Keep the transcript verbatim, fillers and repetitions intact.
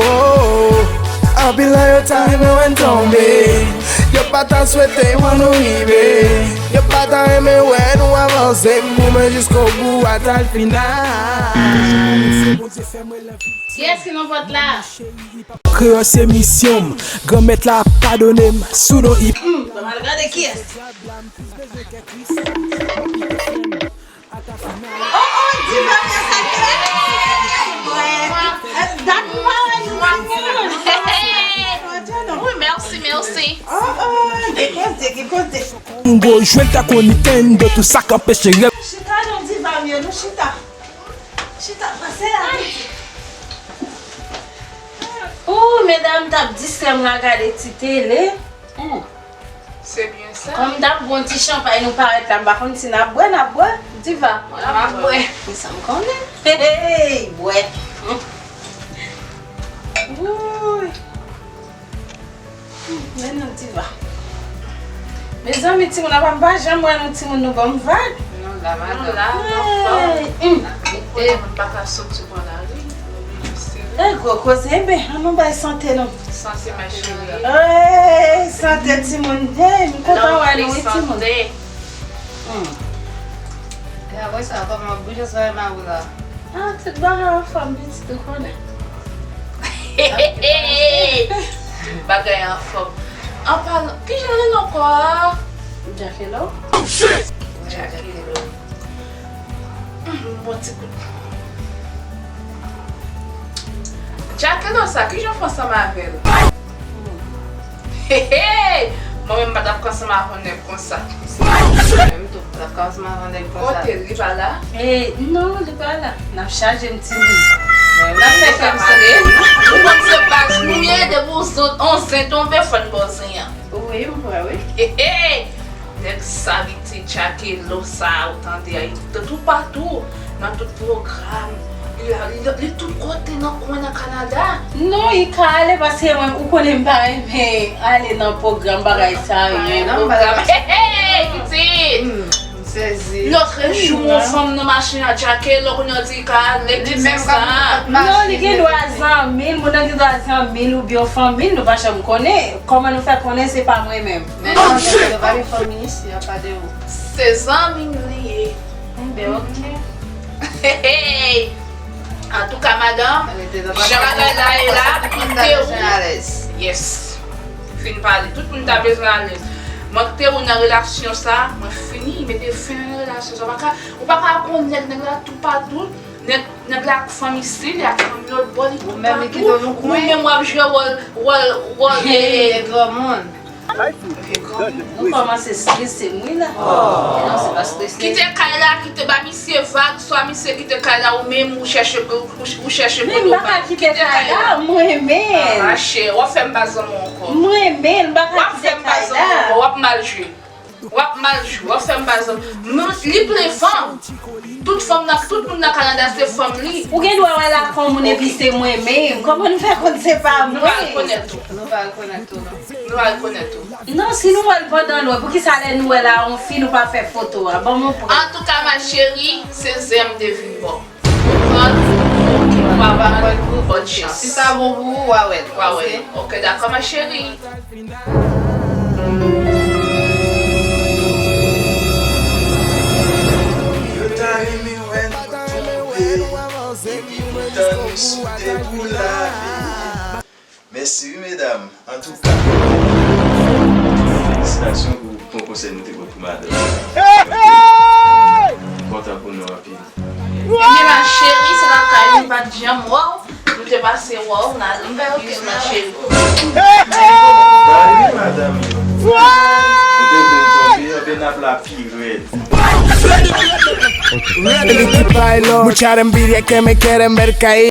oh, oh. Anpil nan yo ta renmen wè n tonbe. Yo pa ta swete wè nou rive. Yo pa ta renmen wè nou avanse. M goumen jiskobou ata l final. Kiyès ki nan pòt la? Kreyòl se misyon m. Granmèt la ap padone m sou non hip. Hmm, ban m al gade kiyès. Oh, oh, Diva fè sa. Hey, bwè. Dat m pa wè nou. Wi, mèsi, mèsi. Oh, oh, gen koze, gen koze. M go jwe l tankou Nintendo, tout sa k anpeche rèv. Chita non, Diva m yo, nou chita. Chita, pase la. Ou, medam t ap distrè m la gade ti tele. Hmm. Se byen sa. Kòm t ap bon ti chanpay nou parèt la, m pa konn si n ap bwè, n ap bwè. Diva. N ap bwè. Se sa m konnen. Hey, hey, bwè. Wouy. Hmm, men non, Diva. Mezanmi, timoun, apa m pa janm wè nou timoun, nou ban m vag. Nou la, madanm. Nou la, nou anfòm. Hey, hmm. Ou konnen moun pa ka soti pran lari. E gwo koze, enben, an nou bay sante nou. Sante, ma chérie. Ey, sante timoun. Ey, m kontan wè nou, wi, timoun. Love, sante. Hmm. E apre sa, kòman boujans bagay mari w la? Ah, tout bagay anfòm, pitit, ou konnen. Tout bagay anfòm. An palan, kijan l rele ankò a? Jackelo. Jackelo. Hmm, bon ti kout. Jackelo sa, kijan w fè ansanm avè l? Hey, hey! Mwen menm m pa t ap ka ansanm avè yon nèg konsa. Mwen menm tou, m pa t ap ka ansanm avè yon nèg konsa. Kote l, li pa la? Eh, non, li pa la. N ap chaje m timoun. N ap fè kè m sere. Ou konn se baz nou ye, depi yon zen, yon zen tonbe, fò n ba w zen an. Wi, m kwè, wi. Hey, hey! Nèg sa ki te Jackelo sa a, ou tande a, li toupatou, nan tout pwogram. Li, li, li tout kote nan kwen nan Kanada. Non, li ka ale paske mwen, ou konnen m pa renmen ale nan pwogram bagay sa yo, non, pwogram. Hey, hey, pitit! Hmm, m sezi. Lòt jou, yon fanm nan machin a Jackelo, kounye a di li ka ale, ki sa sa? Non, li gen dwa zanmi l, moun nan gen dwa zanmi l oubyen yon fanmi l, nou pa janm konnen. Kòman nou fè konnen se pa mwen menm? Men non, yo pa gen fanmi isi, apa de ou. Se zanmi m li ye. Enben, oke. Antouka, madanm, jan bagay la ye la, m te ou. Yes. Fin pale. Tout moun ta bezwen alèz. Mwen te ou nan relasyon sa, mwen fini, mete fen nan relasyon sa. Ou pa ka, ou pa ka konn nèg, nèg la toupatou, nèg, nèg la ak fanmi isi, li ak fanmi lòt bò, li toupatou. Ou menm, li kite w nan kwen. Ou menm w ap jwe wòl, wòl, wòl, eh, granmoun. Ou kòmanse strese m wi la. Non, se pa strese. Kite kay la, kite ba misye vag, swa misye kite kay la, ou menm ou chèche, ou, ou chèche kote ou pa. Men m pa ka kite kay la, m renmen l. Ah, machè, w ap fè m pa zanmi w ankò. M renmen l, m pa ka kite kay la. W ap fè m pa zanmi w ankò, w ap mal jwe. W ap mal jwe, w ap fè m pa zanmi. Men li plen fanm. Tout fanm nan, tout moun nan Kanada se fanm li. Ou gen dwa wè lakò moun epi se mwen menm. Kòman nou fè konn se pa mwen? Nou pa rekonèt ou. Nou pa rekonèt ou, non. Nou pa rekonèt ou. Non, si nou wè l pandan lwen, poukisa lè nou wè l a yon fi, nou pa fè foto a? Ban m yon pran. Antouka, ma chérie, se zen m te vin ba w. Ou pran, ou pa pran, bonne chance. Si sa bon pou ou, w a wè l. W a wè l. Ok, dakò, ma chérie. Yo ta renmen wè n tonbe, epi tan nou soude pou lavi. Mèsi wi, medam. Antouka, felisitasyon pou bon konsèy nou te pote pou madanm. M kontan pou nou anpil. Ebyen, ma chérie, se lakay nou, m pa t janm wè w. Nou te pase wè w, n al use, ma chérie. Bye, madanm yo. Ou te vle tonbe, anben n ap la pi rèd. Mucha envidia que me quieren ver caer.